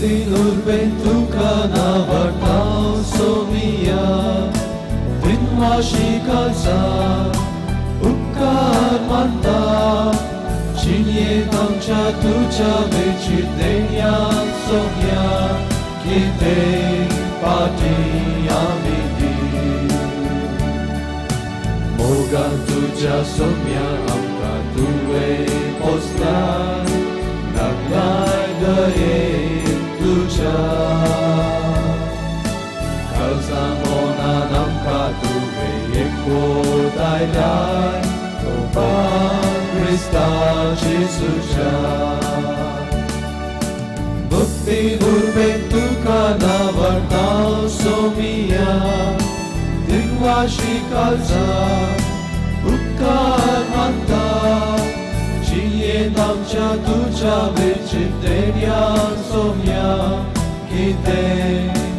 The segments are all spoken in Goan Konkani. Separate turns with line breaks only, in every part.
भक्तीन उर्बेन तुका नावडटा सोमिया दिनवाशी काळजा उपकार मानता जिणेंत आमच्या तुज्या वेची देण्या सोम्या कितें पाटी आमी दी मोगान तुज्या सोम्या आमकां तुवें पोसलाय नागलाय दयेन तुज्या काळजा मनान आमकां तुवें एकवटायलाय कोपान क्रिस्ता जेजूच्या भक्तीन उर्बेन तुका नावडटा सोमिया दिनवाशी काळजा उपकार मानता जिणेंत आमच्या तुज्या वेची देण्या सोम्या कितें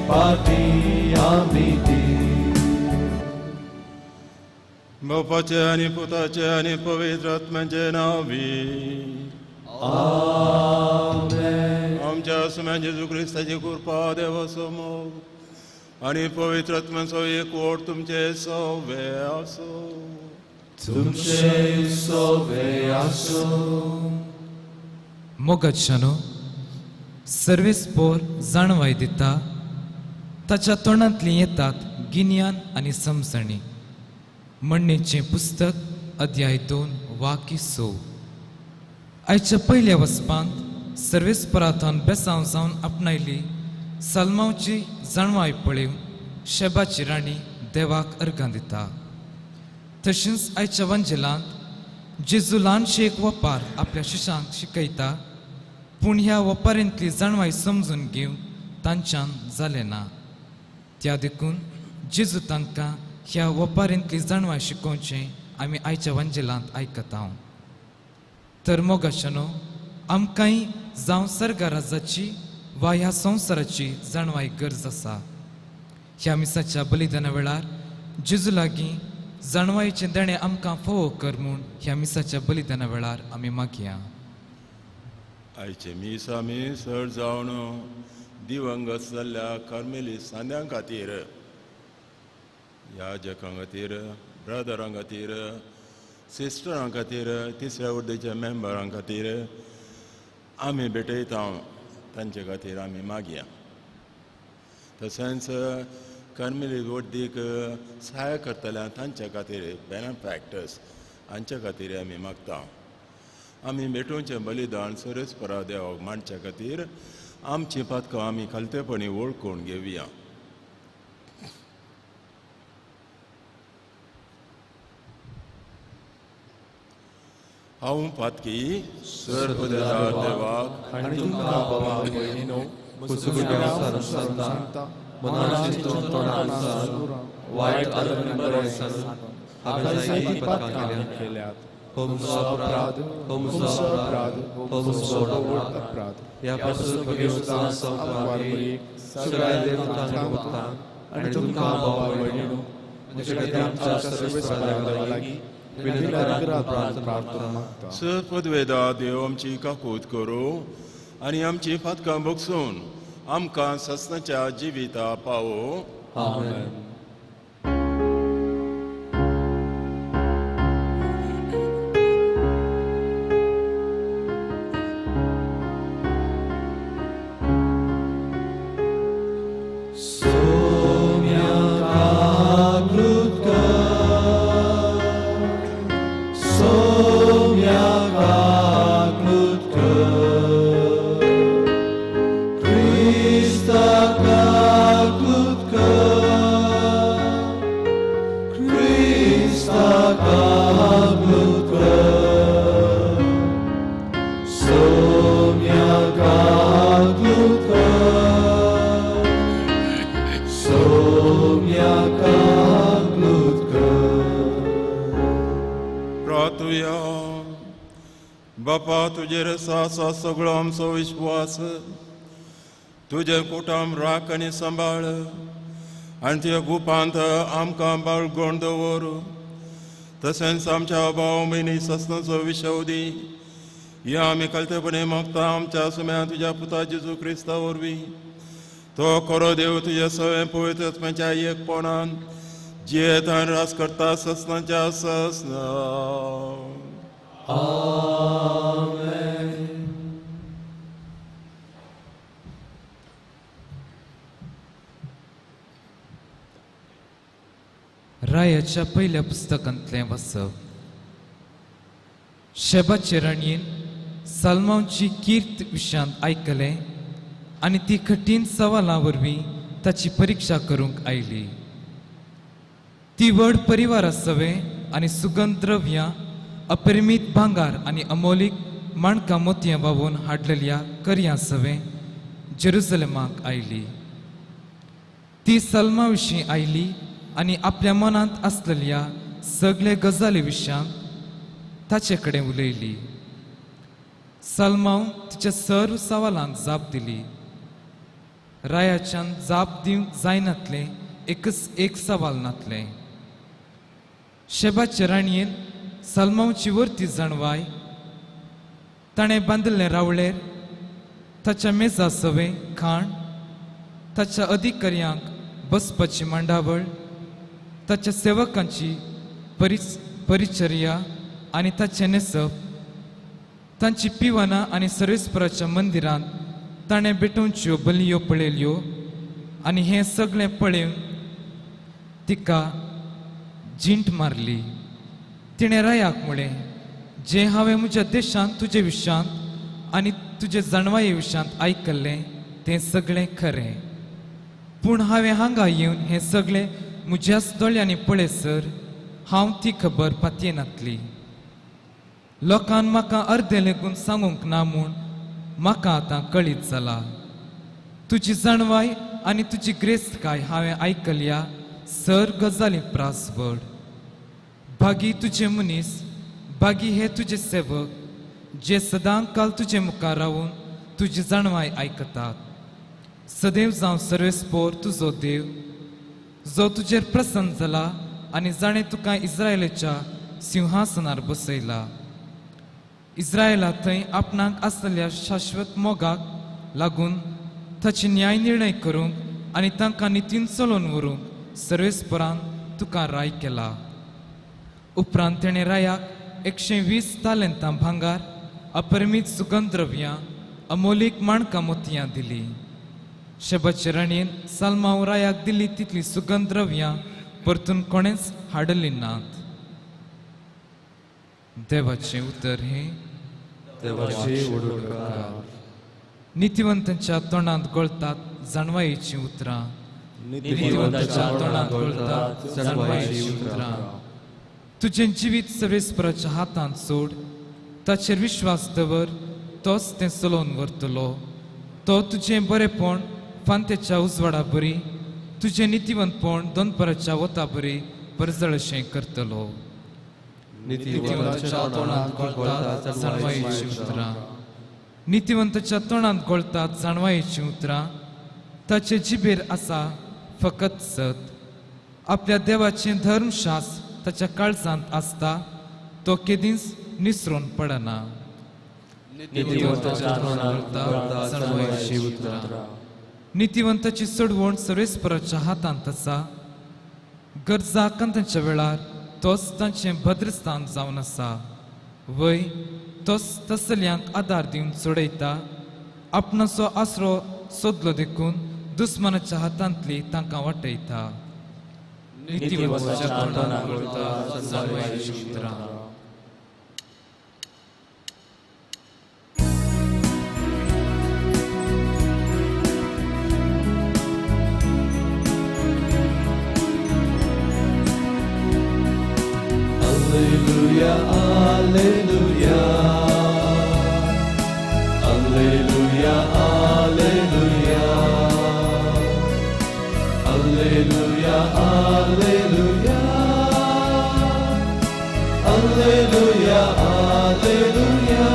पाटी आमी दी.
बापाचे आनी पुताचे आनी पवित्र आत्म्याचे नांवी
आमेन.
आमच्या सुम्या जेजू क्रिस्ताची कृपा देवाचो मोग आनी पवित्र आत्म्याचो एकवट तुमचे सवे आसूं.
तुमचे सवे आसूं.
मोगाच्यानो सर्वेस पोर जाणवाय दिता ताच्या तोंडांतलीं येतात गिन्यान आनी समजणी. म्हणणेचें पुस्तक अध्याय 2 वाक्य 6. आयच्या पयल्या वचपांत सर्वेस्पराथान बेसांव जावन आपणायली सलमावची जाणवाय पळोवन शेबाची राणी देवाक अर्गां दिता. तशेंच आयच्या वंजेलांत जेजू ल्हानशे एक वपार आपल्या शिशांक शिकयता पूण ह्या वपारेंतली जाणवाय समजून घेवन तांच्यान जालें ना. त्या देखून जेजू तांकां ह्या वपारेंतली जाणवाय शिकोवचें आमी आयच्या वंजेलांत आयकता. तर मोगाच्यानो आमकांय जावं सर्गा राजाची वा ह्या संवसाराची जाणवाय गरज आसा. ह्या मिसाच्या बलिदाना वेळार जेजू लागीं जाणवायचें देणें आमकां फावो कर म्हूण ह्या मिसाच्या बलिदाना वेळार आमी मागया.
आयचे मीस आमी चड जावन दिवंगत जाल्ल्या कार्मेली सांद्यां खातीर, याजकां खातीर, ब्रदरां खातीर, सिस्टरां खातीर, तिसऱ्या वर्देच्या मेंबरां खातीर आमी भेटयता तांचे खातीर आमी मागया. तशेंच कार्मेली वर्दीक सहाय करतल्या तांच्या खातीर, बेनिफॅक्टर्स हांच्या खातीर आमी मागता. आमी भेटोवचें बलिदान सरस्परा देवाक मांडच्या खातीर आमची पातकां आमी खालतेपणी वळखून घेवया. हांव पातकी सर्वदार देवाक
आनी तुमकां बाबा भयणीनो सांगता मनान चिंतून तोंडान वायट आनी बरें सांगून हांवें जायतीं पातकां केल्यात. हो म्हजो अपराध, हो म्हजो अपराध, हो म्हजो व्हड अपराध. ह्या पासून भगेवंता संवसार सगळ्या देवतांक आनी तुमकां बाबा भयणीनो म्हजे खातीर आमच्या सर्वेस्परा देवा लागीं
पदवेदा देव आमची काकूत करूं आनी आमची पातकां बगसून आमकां ससनाच्या जिविता पावो.
आमेन.
बापा तुजेर आसा सगळो आमचो विश्वास, तुजे कुटाम राख आनी सांबाळ आनी तुज्या गुपांत आमकां बाळगोण दवर. तशेंच आमच्या भाव भयणी ससनाचो विशव दी ह्या आमी कळतेपणी मागता आमच्या सुम्या तुज्या पुता जेजू क्रिस्ता वरवीं. तो खरो देव तुज्या सवें पवित्र आत्म्याच्या एकपणान जियेत आनी रास करता ससनाच्या ससना.
आमेन.
रायाच्या पयल्या पुस्तकांतलें वाचप. शेबाचे राणयेन सालमांवची कीर्त विशयांत आयकलें आनी ती कठीण सवालां वरवीं ताची परिक्षा करूंक आयली. ती व्हड परिवारा सवें आनी सुगंध द्रव्यां अपरिमीत भांगार आनी अमोलीक माणकां मोतयां व्हांवोवन हाडलेल्या करयां सवें जेरुजलेमाक आयली. ती सलमा विशीं आयली आनी आपल्या मनांत आसलेल्या सगळे गजाली विशयांत ताचे कडेन उलयली. सलमाव तिच्या सर्व सवालांक जाप दिली. रायाच्यान जाप दिवंक जायनातलें एकच एक सवाल नातलें. शेबाचे राणयेन सलमावची वरती जाणवाय ताणें बांदिल्लें रावळेर ताच्या मेजा सवें खाण ताच्या अधिकाऱ्यांक बसपाची मांडावळ ताच्या सेवकांची परिचर्या आनी ताचें न्हेसप तांची पिवनां आनी सर्वेस्पराच्या मंदिरांत ताणें भेटोवच्यो बलयो पळयल्यो आनी हें सगळें पळोवन तिका जिंट मारली. तिणें रायाक म्हळें, जें हांवें म्हज्या देशांत तुजे विशयांत आनी तुजे जाणवाये विशयांत आयकल्लें तें सगळें खरें, पूण हांवें हांगा येवन हें सगळें म्हज्याच दोळ्यांनी पळयसर हांव ती खबर पातयेनातली. लोकान म्हाका अर्दें लेगून सांगूंक ना म्हूण म्हाका आतां कळीत जाला. तुजी जाणवाय आनी तुजी ग्रेस्तकाय हांवें आयकल्या सर गजाली प्रास व्हड. भागी तुजे मनीस, भागी हे तुजे सेवक जे सदां काल तुजे मुखार रावून तुजी जाणवाय आयकतात. सदैव जावं सर्वेस्पोर तुजो देव जो तुजेर प्रसन्न जाला आनी जाणें तुका इस्रायलाच्या सिंहासनार बसयला. इस्रायला थंय आपणाक आसलेल्या शाश्वत मोगाक लागून ताचे न्याय निर्णय करूंक आनी तांकां नितीन चलोवन व्हरूंक सर्वेस्परान तुका राय केला. उपरांत तेणें रायाक 120 तालेंतां भांगार अपरिमीत सुगंध द्रव्यां अमोलीक माणकां मोतयां दिली. शेबाचे राणयेन सालमांव रायाक दिली तितली सुगंध द्रव्यां परतून कोणेंच हाडली नात. देवाचें उतर हें
देवाचे उडकार.
नितिवंतांच्या तोंडांत गळतात जाणवायेचीं उतरां.
नितिवंतांच्या तोंडांत गळतात जाणवायेचीं उतरां.
तुजें जिवीत सर्वेस्पराच्या हातांत सोड, ताचेर विश्वास दवर, तोच तें चलोवन व्हरतलो. तो तुजें बरेपण फांत्याच्या उजवाडा बरी, तुजें नितिवंतपण दोनपराच्या वता बरी परजळशें करतलो.
नितिवंताच्या तोंडांत गळतात
जाणवायेचीं उतरां. नितिवंताच्या तोंडांत गळतात जाणवायेचीं उतरां. ताचे जिबेर आसा फकत सत. आपल्या देवाचें धर्मशास्त्र ताच्या काळजांत आसता, तो केदींच निसरून पडना.
नितिवंताच्या तोंडांत गळतात जाणवायेचीं उतरां.
नितिवंताची सोडवण सर्वेस्पराच्या हातांत आसा. गरजा आकांतांच्या वेळार तोच तांचें भद्रस्थान जावन आसा. वय तोच तसल्यांक आदार दिवन सोडयता. आपणाचो आसरो सोदलो देखून दुस्मानाच्या हातांतली तांकां वाटयता.
नितिवंताच्या तोंडांत गळतात जाणवायेचीं उतरां.
Alleluia, alleluia, alleluia, alleluia, alleluia, alleluia, alleluia, alleluia.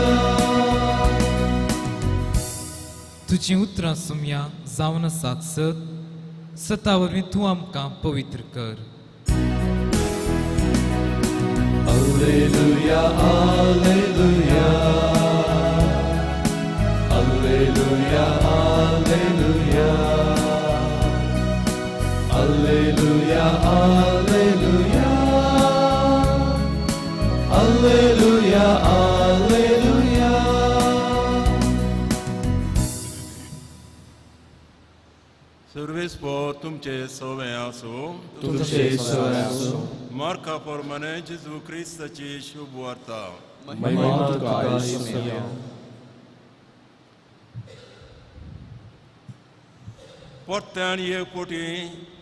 तुजीं उतरां सुमया जावन आसात सत, सता वरवीं तूं आमकां पवित्र कर.
Alleluia, alleluia, Alleluia, Alleluia.
Service पोर तुमचे सवे आसूं.
तुमचे सवे आसूं.
मार्का प्रमाणे जेजू क्रिस्ताची शुभ वार्ता.
महिमा तुका ईश्वरा.
परत्यान एक फावटी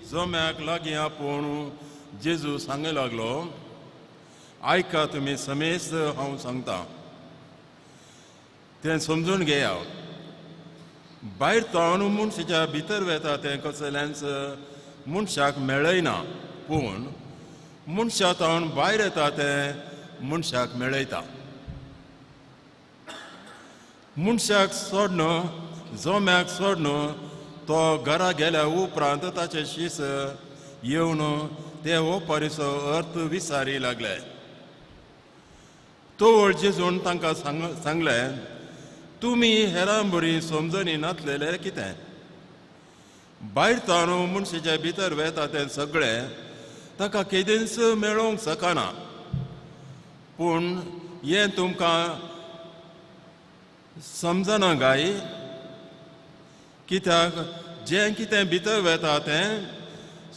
जम्याक लागीं आपोवन जेजू सांगे लागलो, आयका तुमी समेस्त हांव सांगता तें समजून घेया. भायर तावन मनशाच्या भितर वेता तें कसलेंच मनशाक मेळयना, पूण मनशा तावन भायर येता तें मनशाक मेळयता. मनशाक सोडन जम्याक सोडन तो घरा गेल्या उपरांत ताचे शीस येवन ते ओपारीचो अर्थ विसारी लागले. तोवळ जेजून तांकां सांगलें, तुमी हेरां बरी समजणी नातलेले कितें? भायर तावन मनशाच्या भितर वेता तें सगळें ताका केदेंच मेळोवंक शकना, पूण हें तुमकां समजना गाय? कित्याक जें कितें भितर वेता तें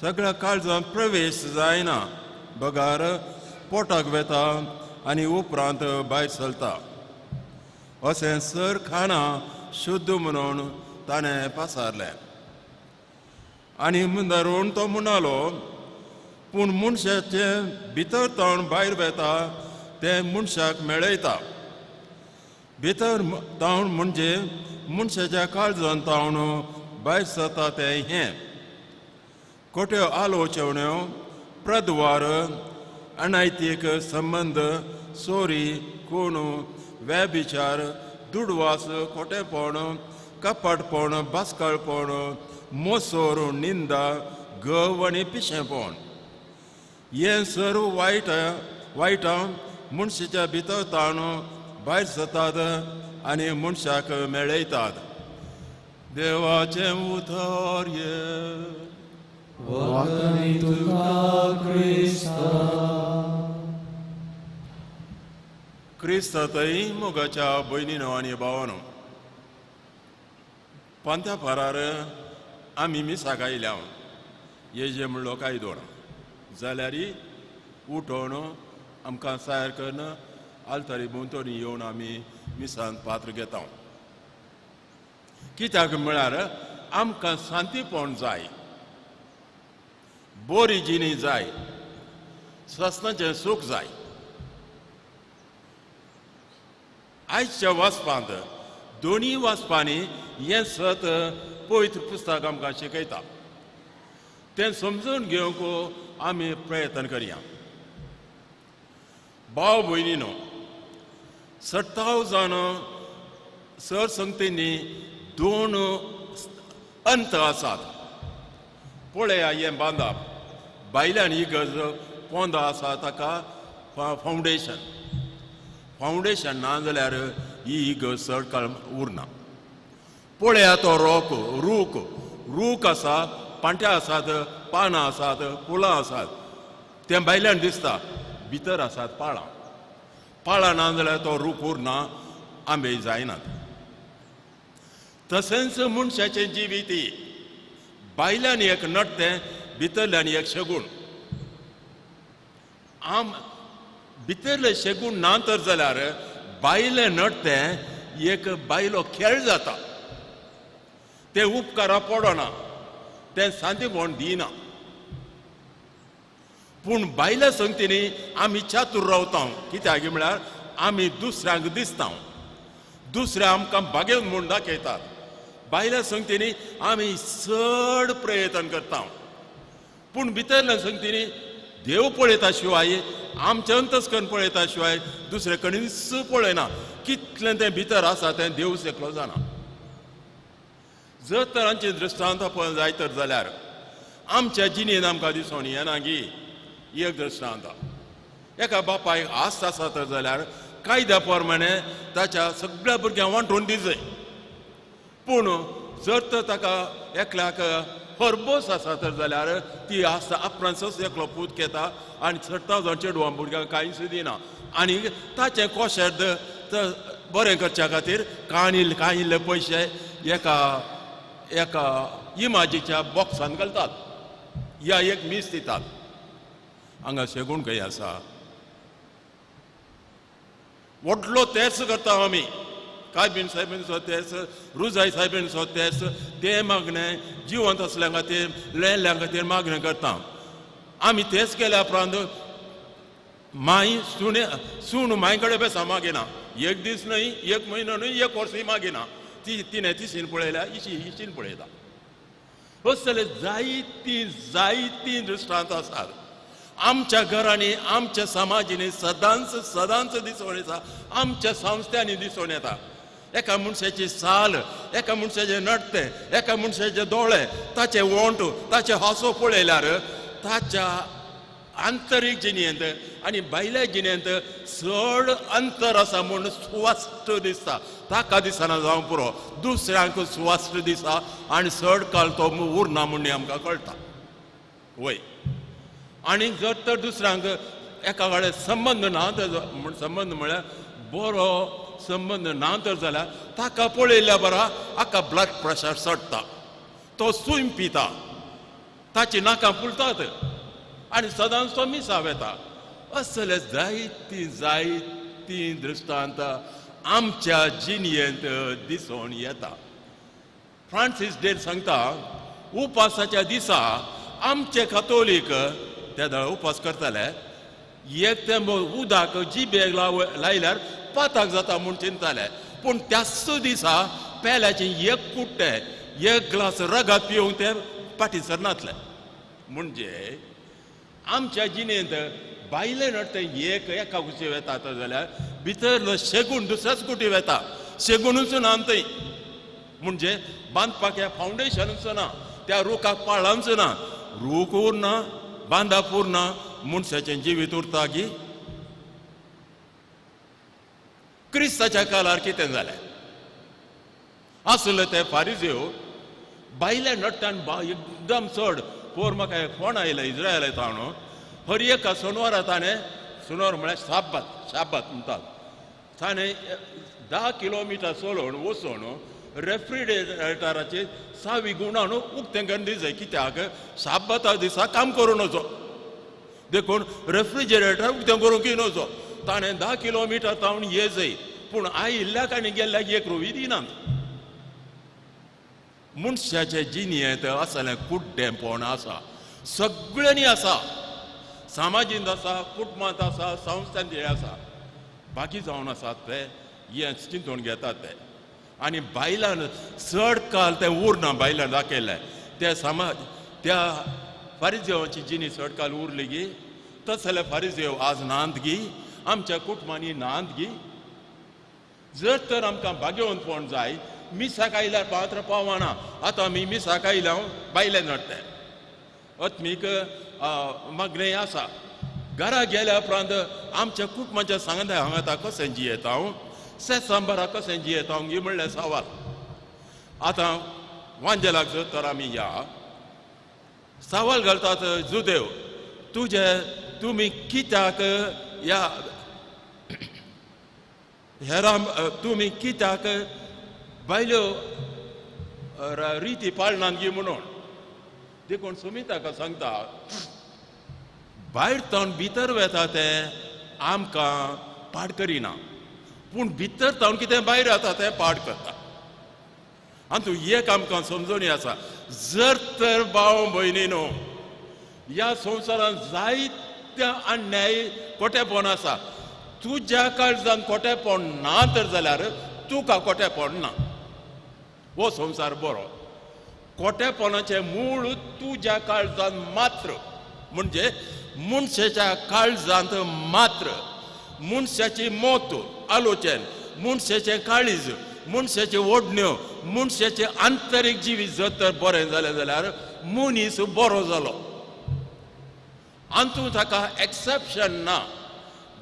सगळ्या काळजांत प्रवेश जायना, बगार पोटाक वेता आनी उपरांत भायर चलता. अशें सर खाना शुद्ध म्हणून ताणें पासारलें. आनी मुंदारून तो म्हणालो, पूण मनशाचें भितर तावन भायर वेता तें मनशाक मेळयता. भितर तावन म्हणजे मनशाच्या काळजान तावन भायर सरता तें हें खोट्यो आलोचण्यो, प्रद्वार, अनैतीक संबंद, चोरी, खून, व्यभिचार, दुडवास, खोटेपण, कपटपण, बास्कळपण, मोसोर, निंदा, गव आनी पिशेपण. हें सर्व वायटां मनशाच्या भितर तावन भायर सरतात आनी मनशाक मेळयतात. देवाचें उतर हें.
वाकणी तुका क्रिस्ता.
क्रिस्तातय मोगाच्या भयणीनो आनी भावानो, पांत्या फारार आमी मिसाक आयल्या येजे म्हणलो कायदो ना जाल्यार उठोवन आमकां सायर करून आल्तारी भोंवतणी येवन आमी मिसान पात्र घेता. कित्याक म्हळ्यार आमकां शांतीपण जाय, बरी जिणी जाय, सासणाचें सूख जाय. आयच्या वाचपांत दोनूय वाचपांनी हें सत पवित्र पुस्तक आमकां शिकयता. तें समजून घेवंक आमी प्रयत्न करया. भाव भयणीनो, सत्ताव जाण सर संगतींनी दोन अंत आसात. पळया हें बांदप भायल्यान ही गज पोंदा आसा ताका फावंडेशन. फावंडेशन ना जाल्यार ही इगर्ज चड काळ उरना. पळया तो रोक रूख रूख आसा, पांट्या आसात, पानां आसात, फुलां आसात, तें भायल्यान दिसता, भितर आसात पाळां. पाळां ना जाल्यार तो रूख उरना, आंबे जायनात. तशेंच मनशाचें जिवीत भायल्यान एक नडटें, भितरल्यान एक शेगूण. आम भितरले शेगूण ना तर जाल्यार भायलें नडटें एक बायलो खेळ जाता, तें उपकारा पडना, तें शांतीपण दिना. पूण बायल्या संगतींनी आमी चातूर रावता. कित्याक म्हळ्यार आमी दुसऱ्यांक दिसता, दुसऱ्या आमकां बागेवन म्हूण दाखयतात. बायल्या संगतींनी आमी चड प्रयत्न करता, पूण भितरल्या संगतींनी देव पळयता शिवाय, आमचें अंतस्करण पळयता शिवाय दुसरे कडेनच पळयना. कितलें तें भितर आसा तें देव एकलो जाणा. जर तरांचे दृश्टांत पळोवंक जाय तर जाल्यार आमच्या जिणेन आमकां दिसून येना गी एक दृश्टांत. एका बापायक आस्त आसा तर जाल्यार कायद्या प्रमाणे ताच्या सगळ्या भुरग्यांक वांटून दिजय, पूण जर तर ताका एकल्याक हरबोस आसा तर जाल्यार ती आस्त आपणाचोच एकलो पूत घेता आनी चडटा जावन चेडवां भुरग्यांक कांयच दिना. आनी ताचें कोशेर्द बरें करच्या खातीर कांय कांय इल्ले पयशे एका एका इमाजीच्या बॉक्सान घालतात या एक मीस दितात. हांगा शेगूण खंय आसा? व्हडलो तेर्स करता आमी, कायबीन सायबीनचो तेर्स, रुजाय सायबीनचो तेर्स, ते मागणें जिवंत आसल्या खातीर लेल्या खातीर मागणें करता आमी. तेच केल्या उपरांत माय सुणे सूण माय कडेन बेसा मागिना, एक दीस न्हय, एक म्हयनो न्हय, एक वर्सूय मागिना. ती तिणें तिशीन पळयल्या, इशी इशीन पळयता. असले जायतीं जायतीं दृश्टांत आसात आमच्या घरांनी, आमच्या समाजींनी सदांच सदांच दिसून येता, आमच्या संस्थांनी दिसून येता. एका मनशाची साल, एका मनशाचें नडतें, एका मनशाचे दोळे, ताचे ओंठ, ताचे हांसो पळयल्यार ताच्या आंतरीक जिणेंत आनी भायल्या जिणेंत चड अंतर आसा म्हूण सुवास्त दिसता. ताका दिसना जावं पुरो, दुसऱ्यांक सुवास्त दिसता आनी चड काल तो उरना म्हूण आमकां कळटा. वय आनी जर तर दुसऱ्यांक एका कडेन संबंद ना तर, संबंद म्हळ्यार बरो संबंद ना तर जाल्यार ताका पळयल्या बरा हाका ब्लड प्रेशर चडटा, तो सूय पिता, ताची नाकां फुलतात आनी सदांच तो मिसाव येता. असले जायतीं जायतीं दृश्टांत आमच्या जिणेंत दिसून येता. फ्रांसीस डेर सांगता, उपासाच्या दिसा आमचे कातोलीक त्या वेळार उपास करताले, एक ते उदक जिबेक लायल्यार पाताक जाता म्हूण चिंताले, पूण त्याच दिसा पेल्याचें एक कुट्टें एक ग्लास रगत पिवंक ते फाटीं सरनातले. म्हणजे आमच्या जिणेंत भायले नडतें एक एका कुशी वेता जाल्यार भितरलो शेगूण दुसऱ्याच कुटी वेता, शेगुणूच ना थंय. म्हणजे बांदपाक ह्या फावंडेशनूच ना, त्या रुखाक पाळांच ना, रूख उरना, बांदाप उरना, मनशाचें जिवीत उरता की. क्रिस्ताच्या काळार कितें जालें? आसले ते फारिजेव भायल्या नट्टान एकदम चड. पोर म्हाका एक फोन आयलो इज्रायला ताणो, हर एका सोनवारा ताणें, सोनवार म्हळ्यार शाब्बात, शाब्बात म्हणटात, ताणें 10 किलोमिटर चलोवन वचून रेफ्रिजरेटराचे सावी गुणान उक्तें करून दिजाय, कित्याक शाब्बाता दिसा काम करूं नजो, देखून रेफ्रिजरेटर उक्तें करूंक नजो. ताणें 10 किलोमिटर तावन ये जाय, पूण आयिल्ल्याक आनी गेल्ल्याक एक रोवी दिनात. मनशाचे जिणेंत असलें कुड्डेंपण आसा, सगळ्यांनी आसा, समाजींत आसा, कुटुंबांत आसा, संस्थांत आसा, बाकी जावन आसात ते हें चिंतून घेतात ते. आनी बायलान चड काल तें उरना, बायलान दाखयलें त्या समाज त्या फारिजेवाची जिणी चड काल उरली गी, तसले फारिजेव आज नांद गी, आमच्या कुटुंबांनी नांद गी. जर तर आमकां भाग्यवंतपण जाय, मिसाक आयल्यार पात्र पावना. आतां आमी मिसाक आयल्या बायले नडटे आत्मीक मागणें आसा, घरा गेल्या उपरांत आमच्या कुटुंबाच्या सांगता हांगा आतां कशें जियेता हांव, सेसांबरा कशें जियेता हांव, ही म्हणल्यार सवाल. आतां वांजेलाक जर तर आमी या सवाल घालतात, जुदेव तुजे तुमी कित्याक ह्या हेरां तुमी कित्याक बायल्यो रिती पाळनात गी म्हणून. देखून सुमिताका सांगता, भायर तावन भितर वेता तें आमकां पाड करिना, पूण भितर तावन कितें भायर येता तें पाड करता. आनी तूं एक आमकां समजोणी आसा, जर तर भाव भयणीनो ह्या संवसारांत जायत्या अन्याय कोटेपण आसा, तुज्या काळजान कोटेपण ना तर जाल्यार तुका कोटेपण ना, हो संवसार बरो. कोटेपणाचें मूळ तुज्या काळजान मात्र, म्हणजे मनशाच्या काळजांत मात्र, मनशाची मत आलोचन, मनशाचें काळीज, मनशाच्यो ओडण्यो, मनशाचें आंतरीक जिवीत जर तर बरें जालें जाल्यार मनीस बरो जालो. आनी ताका एक्सेप्शन ना,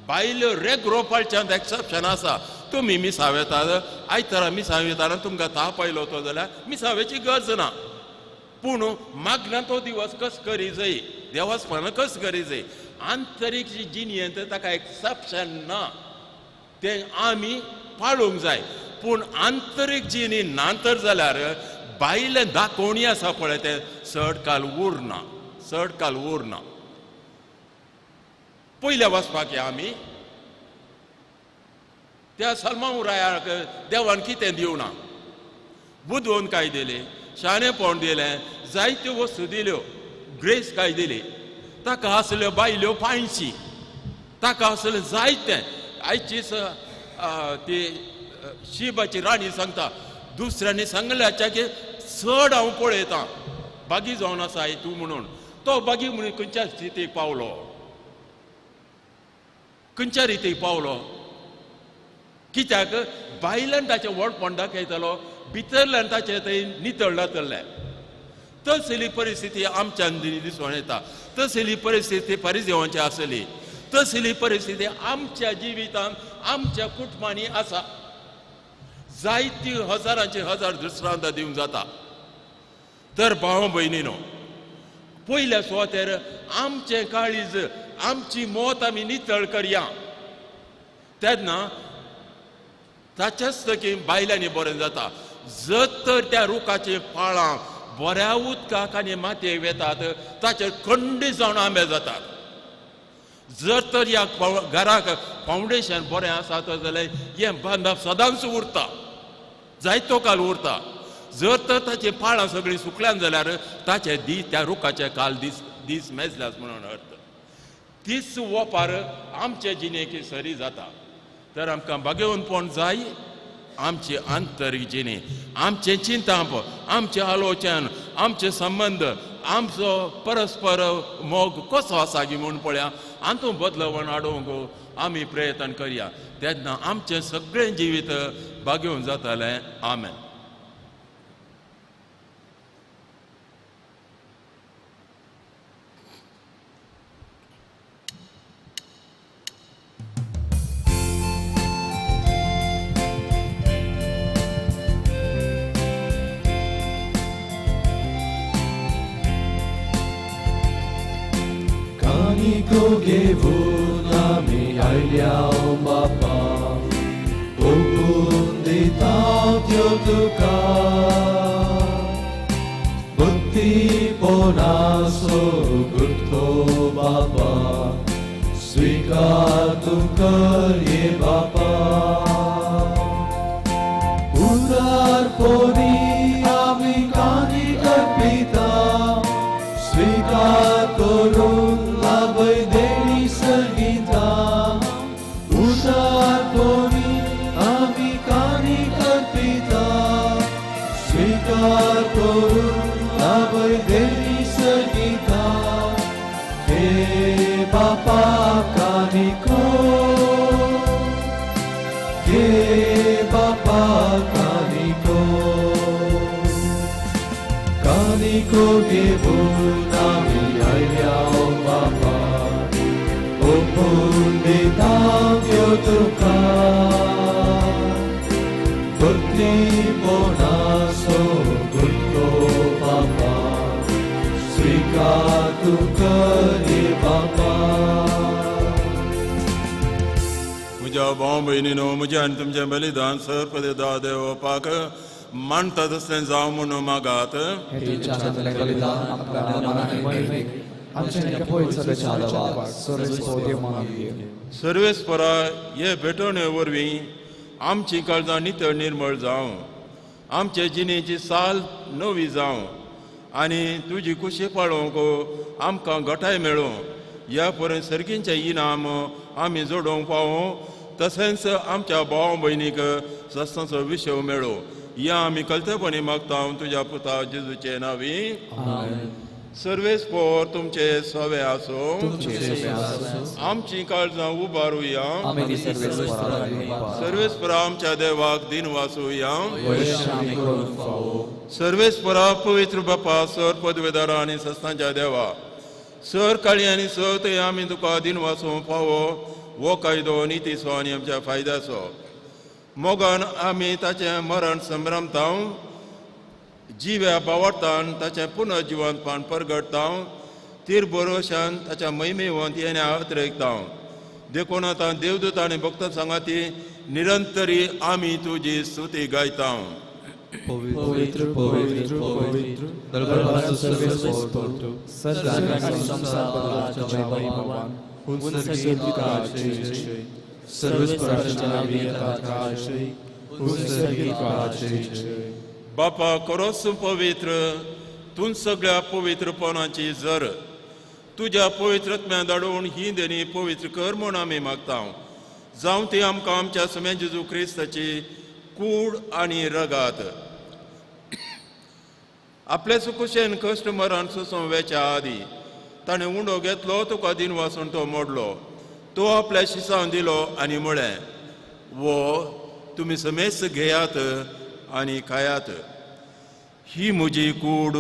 बायल्यो रेगरो पाळच्यांत एक्सेप्शन आसा. तुमी मिसाव येतात, आयतारा मिसाव येताना तुमकां ताप आयलो तो जाल्यार मिसावेची गरज ना, पूण मागना तो दिवस कस करी जाय, देवासपणां कस करी जाय. आंतरीक जिणेंत ताका एक्सेप्शन ना, तें आमी पाळूंक जाय. पूण आंतरीक जिणी ना तर जाल्यार भायलें दाखोवणी आसा पळय तें चड काल उरना, चड काल उरना. पयल्या वचपाक या आमी त्या सलमान रायाक देवान कितें दिवना, बुदवंत काय दिली, शाणेपण दिलें, जायत्यो वस्तू दिल्यो, ग्रेस काय दिली, ताका आसल्यो बायल्यो पांयशी, ताका आसलें जायतें. आयचीच ती शिबाची राणी सांगता, दुसऱ्यांनी सांगल्याच्या की चड हांव पळयतां बागी जावन आसा तूं म्हणून. तो बागी म्हणून खंयच्या स्थितीक पावलो, खंयच्या रितीक पावलो? कित्याक भायल्यान ताचें व्हडपण दाखयतालो, भितरल्यान ताचें थंय नितळ जातलें. तसली परिस्थिती आमच्यान दिसून येता, तसली परिस्थिती परिदेवांची आसली, तसली परिस्थिती आमच्या जिवितांत आमच्या कुटुंबांनी आसा. जायती हजारांचे हजार दृश्टांत दिवंक जाता. तर भाव भयणीनो, पयल्या सुवातेर आमचें काळीज, आमची मत आमी नितळ करया, तेन्ना ताच्याच तकी बायलांनी बरें जाता. जर तर त्या रुखाचीं पाळां बऱ्या उदकाक आनी मातयेक वेतात ताचेर खंडीत जावन आंबे जातात. जर तर ह्या घराक फावंडेशन बरें आसा तर जाल्यार हें बांदप सदांच उरता, जायतो काल उरता. जर तर ताचीं पाळां सगळीं सुकल्यान जाल्यार ताचे दीस त्या रुखाचे काल दीस दीस मेजल्यास म्हणून अर्थ. तीच वोपार आमचे जिणेक सरी जाता. तर आमकां बागेवनपण जाय, आमची आंतरीक जिणी, आमचें चिंताप, आमचें आलोचन, आमचे संबंद, आमचो परस्पर मोग कसो आसा गी म्हूण पळया, हातूंत बदलवण हाडूंक आमी प्रयत्न करया, तेन्ना आमचें सगळें जिवीत बागेवन जातलें. आमेन.
Nami ailiao bapa, Opundi tatyo tuka, Buddhi ponaso gutto bapa, Svikar tukarye bapa. Utar pori ami kani karpita, Svikar korun लाभय देणी संगीता. उदार कोणी आमी कानी करपिता, स्वीकार करून लाभय देणी संगीता. हे बापा कानिको, हे बापा कानिको, कानिको घेऊन आमी आयल्या बापा, ओपून दिता तुका, भक्तीपणाचो गुंतो बापा, स्वीकार तूं कर बापा.
म्हज्या भाव भयणीनो, म्हज्या आनी तुमचें बलिदान सर्पदेदा देवपाक मानता तसलें जावं म्हणून मागात. सर्वेस्परा हे भेटवणे वरवीं आमची काळजां नितळ निर्मळ जावं, आमचे जिणेची साल नवी जावं आनी तुजी खुशी पाळोवंक आमकां घटाय मेळूं. ह्या पर्यंत सर्गींचें इनाम आमी जोडोवंक पावूं, तशेंच आमच्या भाव भयणीक सस्तांचो विशय मेळूं. ह्या आमी कल्तेपणी मागता तुज्या पुता जेजूचे नांवी. सर्वेस्पर तुमचे सवे आसो. आमची काळजां उबारुया. सर्वेस्परा आमच्या देवाक दिनवासुया. सर्वेस्परा पवित्र बापा, सर पदवेदारा आनी सस्तांच्या देवा, सर काळी आनी सर थंय आमी तुका दिनवासूंक फावो हो कायदो नितीचो आनी आमच्या फायद्याचो. मोगान आमी ताचें मरण संभ्रमता, जिव्या बावडतान ताचें पुनर्जिवनपण परगटता. तीर बरोशान ताच्या महिमेवंत येण्या अतिरेकता. देखून आतां देवदूत आनी भक्त सांगाती निरंतरी आमी तुजी स्तुती गायता.
पवित्र पवित्र पवित्र दरबाराचो सर्वेस्पोर सर्व आनी संवसाराच्या वैभवान हुंसर्गीत तुका जय जय. सर्वेस्पराच्या नांवान येता तुका जय, हुंसर्गीत तुका जय जय.
बापा खरोच पवित्र, तूं सगळ्या पवित्रपणाची जर तुज्या पवित्रत्म्या धाडून ही देणी पवित्र कर म्हूण आमी मागता. जावं ती आमकां आमच्या समे जेजू क्रिस्ताची कूड आनी रगात. आपले सुकुशेन कश्ट मरण सोसूं वेच्या आदी ताणें उंडो घेतलो, तुका दिन वासून तो मोडलो, तो आपल्या शिसांव दिलो आनी म्हळें, वो तुमी समेस्त घेयात आनी खायात, ही म्हजी कूड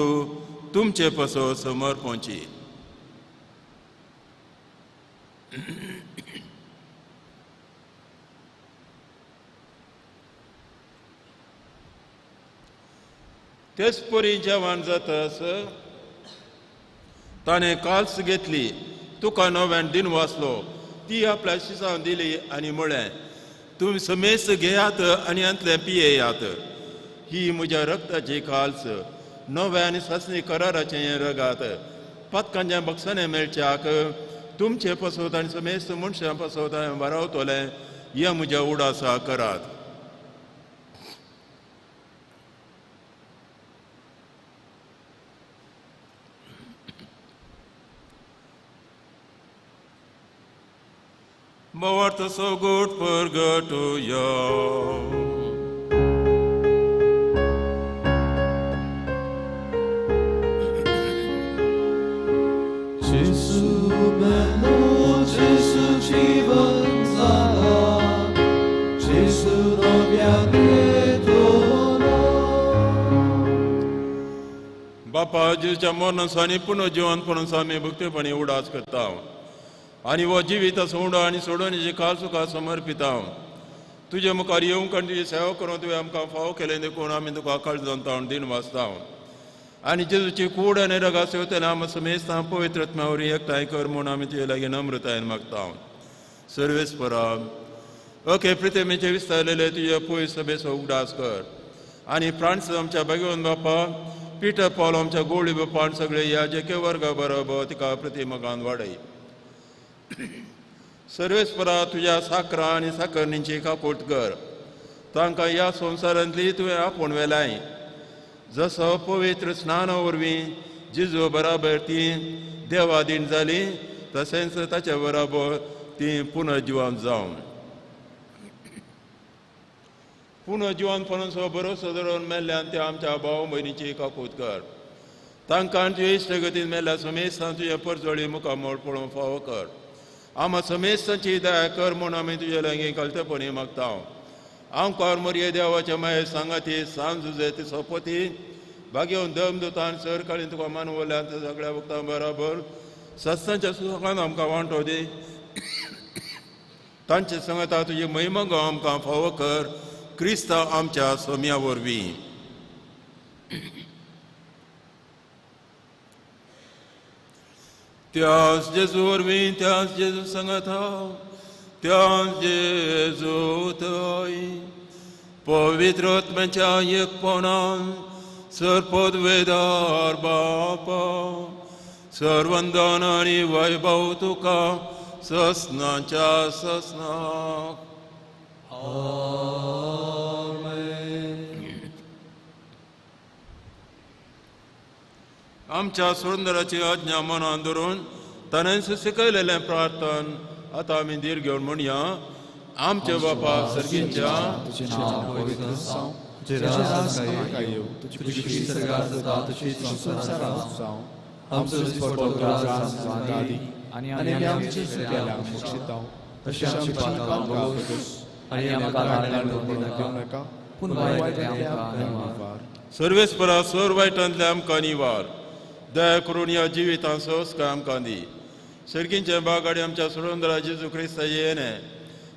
तुमचे पसो समर्पणची. तेच परी जेवण जातस ताणें काल्स घेतली, तुका नव्यान दिन वाचलो, ती आपल्या शिसांव दिली आनी म्हळें, तुमी समेस्त घेयात आनी हांतलें पियेयात, ही म्हज्या रक्ताची काल्स, नव्या आनी सासणी कराराचें हें रगात, पातकांच्या बक्षाने मेळच्याक तुमचे पसत आनी समेस्त मनशां पसत हांवें वारावतलें, हें म्हज्या उडासा करात. Bawat so good purgatorio.
Gesù bello, Gesù jivan zala, Gesù नव्याने तोला.
बापा जेजूच्या मरणाचो आनी पुनर्जिवंतपणाचो आमी भक्तीपणी उडास करता आनी हो जिवीत सोडो आनी सोडोवणेची काल तुका समर्पिता. तुजे मुखार येवंक आनी तुजी सेवा करूंक तुवें आमकां फावो केलें देखून आमी तुका काळजांत दिन वाचता. आनी जेजूची कूड आनी रगात सेवतना आमी समेस्तां पवित्रत्मा वरवीं एकठांय कर म्हूण आमी तुजे लागीं नम्रतायेन मागता. सर्वेस्परा ओके प्रितेमेचे विस्तारलेले तुजे पयस सभेचो उगडास कर आनी फ्रांस आमच्या भाग्यवंत बापा पिटर पॉल आमच्या गोळी बापा आनी सगळे ह्या जेके वर्गा बरोबर तिका प्रतिमगान वाडय. सर्वेस्परा तुज्या साकरा आनी साकरणींची काकूट कर, तांकां ह्या संवसारांतली तुवें आपोवन व्हेलाय, जसो पवित्र स्नाना वरवीं जिजू बराबर ती देवादीन जाली तशेंच ताचे बराबर ती पुनर्जिवन जावन पुनर्जिवनपणाचो भरोसो धरून मेल्ल्यान ते आमच्या भाव भयणीची काकूट कर, तांकां तुजे इश्टगतीन मेल्ल्या समेस्तां तुजे परजळी मुखामळ पळोवंक फावो कर. आमा समेस्तांची दया कर म्हूण आमी तुजे लागीं कळतेपणी मागता. आमकार मोरये देवाच्या माये सांगाती सांज जुजे ती सोपती भाग्यवन दम दुतान सर काळीन तुका मानवल्यान सगळ्या भक्तां बराबर सत्सांच्या सुखान आमकां वांटो दी, तांचे सांगाता तुजी महिमा गांव आमकां फावो कर, क्रिस्ता आमच्या सोम्या वरवीं. त्यास जेजू वरवीं, त्यास जेजू सांगाता, त्यास जेजू थंय पवित्र आत्म्याच्या एकपणान सरपदवेदार बापा सर्वंदन आनी वैभव तुका ससनाच्या ससनाक. आमच्या सुंदराची आज्ञा मनान धरून ताणें शिकयलेलें प्रार्थन आतां आमी धीर घेवन म्हणया. आमचे बापा सर्गीच्या,
तुजें नांव पवित्र जावं, तुजें राज्य येवं, तुजी इत्सा स्वर्गांत जाता तशीच संवसारांत जावं. आमचो दिसपट्टो ग्रास आमकां दी आनी आमच्या चुक्यांक मोक्षितांव तशें आमची पातकां भोगोस आनी आमकां ताळ्यांत घेवं नाका, पूण वायटांतल्यान आमकां निवार.
सर्वेस्परा सर वायटांतल्या आमकां निवार. दया करून ह्या जिवितांत सहज आमकां दी. सर्गींचे बाग आनी आमच्या सुरंदरा जेजू क्रिस्ता येणे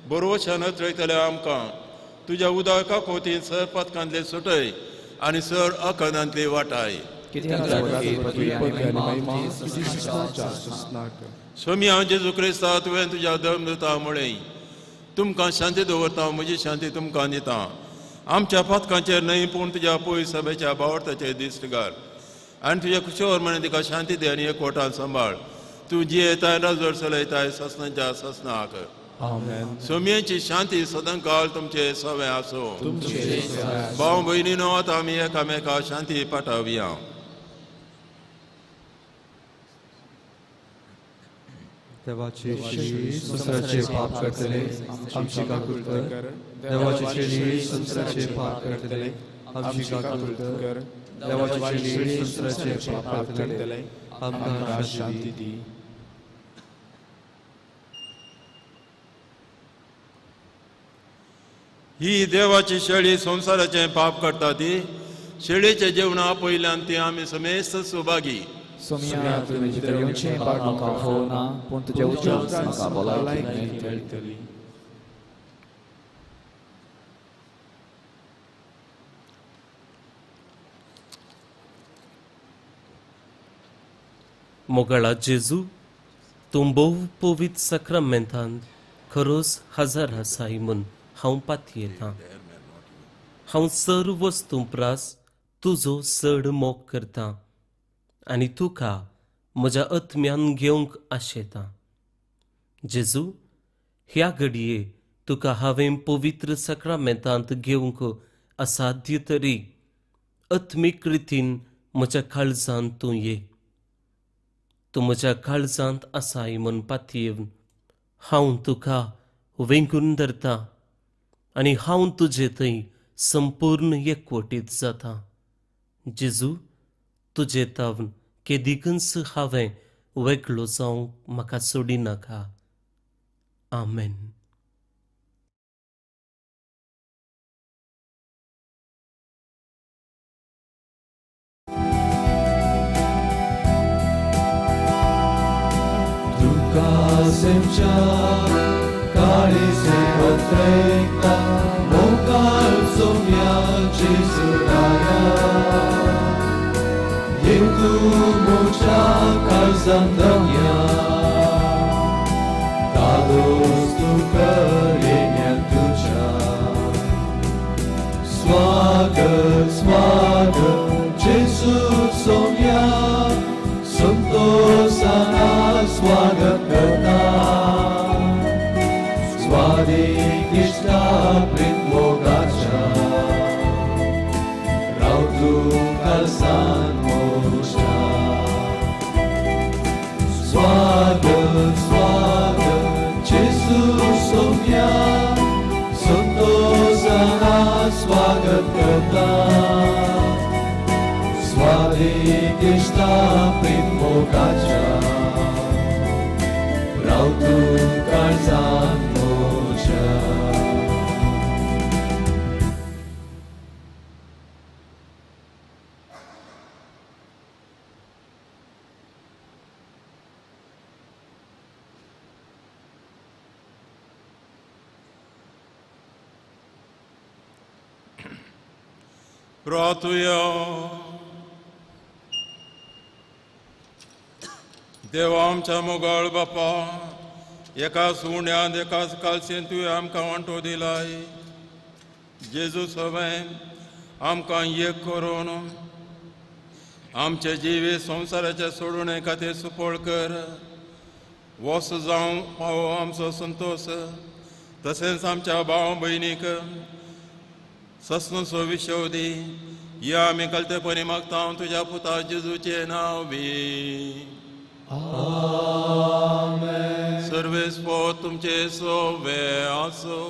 बरोवशान अत्रयतले आमकां तुज्या उदका कोतीन सर पातकांतले सुटय आनी सर अखंदांतली वाटाय. स्वामी हांव जेजू क्रिस्ता तुवें तुज्या धर्मदूता म्हळें तुमकां शांती दवरता म्हजी शांती तुमकां दिता. आमच्या पातकांचेर न्हय पूण तुज्या पयस सभेच्या बावडताचेर दिश्ट घाल आनी तुज्या कुशेवर म्हणे तिका शांती दी आनी एकवटान सांबाळ. तूं जियेताय राजवट चलयताय ससनाच्या ससनाक. सोमयेची शांती सदांकाळ तुमचे सवे आसूं. भाव भयणीनो आतां आमी एकामेका शांती पाठावया.
देवाची शेळी संवसाराचे पाप करतले आमची काकूळ कर. देवाची शेळी संवसाराचे पाप करतले आमची काकूळ कर. देवाची शेळी संवसाराचे पाप करतले आमकां शांती दी.
ही देवाची शेळी संवसाराचें पाप करता ती शेळीचें जेवणा पयल्यान ती आमी समेस्त सुभागी.
सोमिया तुवें भितर येवचें पाप म्हाका फावना पूण तुज्या उतरान म्हाका भलायकी मेळटली.
मोगाळा जेजू तूं भोव पवित्र साक्रामेंतांत खरोच हजर आसाय म्हूण हांव पातयेतां. हांव सर्व वस्तूं प्रास तुजो चड मोग करतां आनी तुका म्हज्या आत्म्यान घेवंक आशेतां. जेजू ह्या घडये तुका हांवें पवित्र साक्रामेंतांत घेवंक असाध्य तरी आत्मीक रितीन म्हज्या काळजांत तूं ये. तूं म्हज्या काळजांत आसाय म्हूण पातयेवन हांव तुका वेंगून धरतां आनी हांव तुजे थंय संपूर्ण एकवटीत जाता. जेजू तुजे तावन केदिकूच हांवें वेगळो जावंक म्हाका सोडिनाका. आमेन.
तुका सेमच्या काळीसे पत्रेकता मोगाळ सोम्या जेजू येवू म्हज्या काळजांत दम्या कालोस तुका येण्या तुज्या. स्वागत स्वागत जेजू सोम्या संतोषाना स्वागत करता. स्वादीक इश्टा प्रीत मोगाच्या राव तूं काळजांत म्हज्या. स्वागत स्वागत जेजू सोम्या संतोषाना स्वागत करता. स्वादीक इश्टा प्रीत मोगाच्या राव तूं काळजांत म्हज्या.
प्रार्थुया. देवा आमच्या मोगाळ बापा एकाच उण्यांत एकाच कालशेन तुवें आमकां वांटो दिलाय. जेजू सवें आमकां एक करून आमचे जिवीत संवसाराच्या सोडून खातीर सुपळ कर. वस जावं पावो आमचो संतोश तशेंच आमच्या भाव भयणीक ससनसो विशव दी. या आमी कलतेपणी मागता तुज्या पुता जेजूचें नांव बी. सर्वेस्पोर तुमचे सोवे आसो.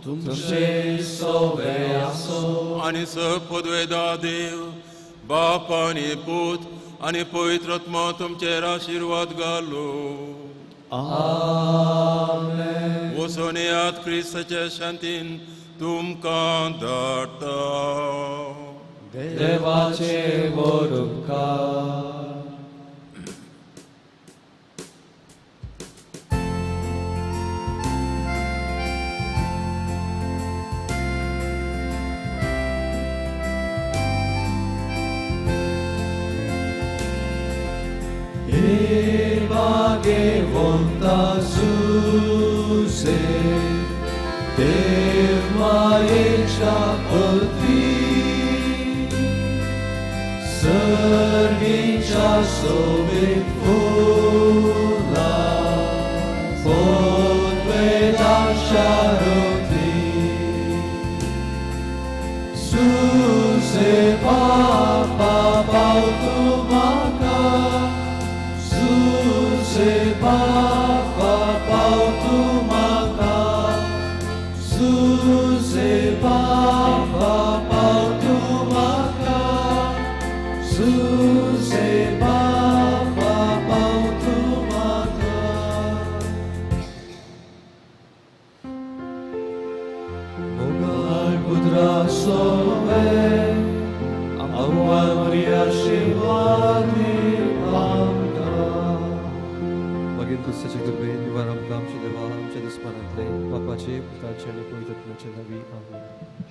तुमचे सोवे आसो.
आनी पदवेदा देव बाप आनी पूत आनी पवित्र आत्मा तुमचेर आशिर्वाद घालो.
आमेन.
वचून येयात क्रिस्ताच्या शांतीन तुमकां धाडटा.
देवाचे व्हड उपकार. भाग्यवंता जुसे देव मायेच्या पदवी सर्गीच्या सोबीत फुलां पोतवे दाक्षारती सुसे बापा पावतु म्हाका सुसे बापा पावतु म्हाका सुसे बापा पावतु म्हाका सुसे बापा पावतु म्हाका. मोगाळ पुत्रा सोवे आवय मरिया आशीर्वाद आमकां.
मागीर दुसऱ्याचे कृपेन निवार आमकां आमच्या देवा आमच्या दुस्मानांतले बापाचे पुताचे आनी पवित्र आत्म्याचे नांवी आमेन.